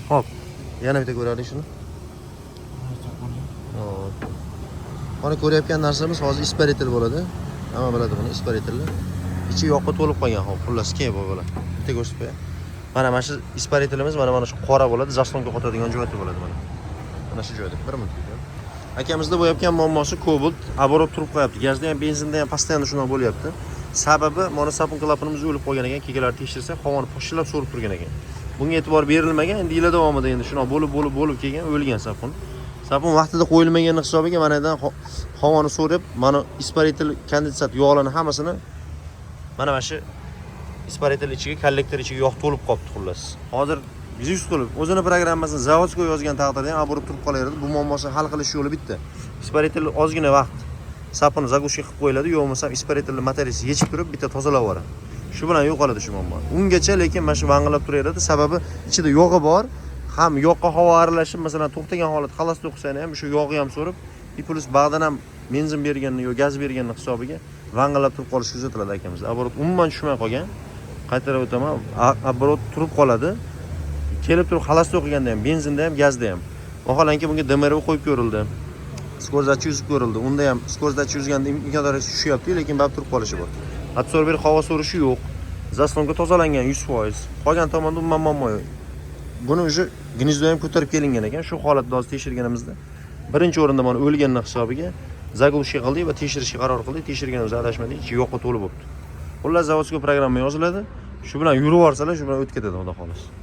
Xo'p, yana bitta ko'raylik shuni. Hop. Mana ko'rayotgan narsamiz hozir испаритель bo'ladi. Hamma biladi buni, испаритель ni. Ichi yoqqa to'lib qolgan, hop, xullas, keyin bo'ladi. Bitta ko'rsatib qo'yay. Mana shu испаритель imiz mana shu qora bo'ladi, заслонка qotadigan joyda bo'ladi mana. Mana shu joyda. Bir minut. Akamizda bo'layotgan muammosi Cobalt оборот turib qo'yapti. Gazda ham, benzinda ham постоянно shunaqa bo'lyapti. Sababi mana sapun klapanimiz o'lib qolgan ekan, kekalari tekshirsak, havoni poshillab so'rib turgan ekan. Bunga e'tibor berilmagan. Endi yillar davomida endi shunaqa bo'lib, bo'lib, bo'lib kelgan, o'lgan sapun. Sapun vaqtida qo'yilmagani hisobiga mana yerdan havoni so'rib, mana испаритель kondensat yog'larni hammasini mana shu испаритель ichiga, kollektor ichiga yog' to'lib qolibdi xullas. Hozir yuz qilib o'zini programmasini заводской yozgan taqdirda ham оборот turib qolaveradi. Bu muammosini hal qilish yo'li bitta. Испаритель ozgina vaqt sapini заглушка qilib qo'yiladi, yo bo'lmasam испаритель materiyasi yechib turib bitta tozalab yuboradi. Shu bilan yo'qoladi shu muammo. Ungacha lekin mana shu vang'illab turaveradi. Sababi ichida yog'i bor. Ham yoqqa havo aralashib, masalan, to'xtagan holat холостой qilsang ham shu yog'i ham so'rib, и плюс bag'dan ham benzin berganini yo gaz berganini hisobiga vang'illab turib qolishi kuzatiladi akamizda. Оборот umuman tushmay qolgan. Qaytarib o'taman, оборот turib qoladi. Kelib turib холостой qilganda ham, benzinda ham, gazda ham. Vaholanki bunga ДМРВ qo'yib ko'rildi. Скорость датчик yuzib ko'rildi. Unda ham скорость датчик yuzganda imkon darajasi tushyapti, lekin baribir turib qolishi bor. Адсорбер havo so'rishi yo'q. Заслонка tozalangan 100%. Qolgan tomonda umuman muammo yo'q. Buni уже гнездо ham ko'tarib kelingan ekan. Shu holatda hozir tekshirganimizda birinchi o'rinda mana o'lganini hisobiga заглушка qildik va tekshirishga qaror qildik. Tekshirganimizda adashmadik, ichi yoqqa to'lib bo'libdi. Xullas, заводской programma yoziladi. Shu bilan yurib yuborsalar, shu bilan o'tib ketadi, xudo xohlasa.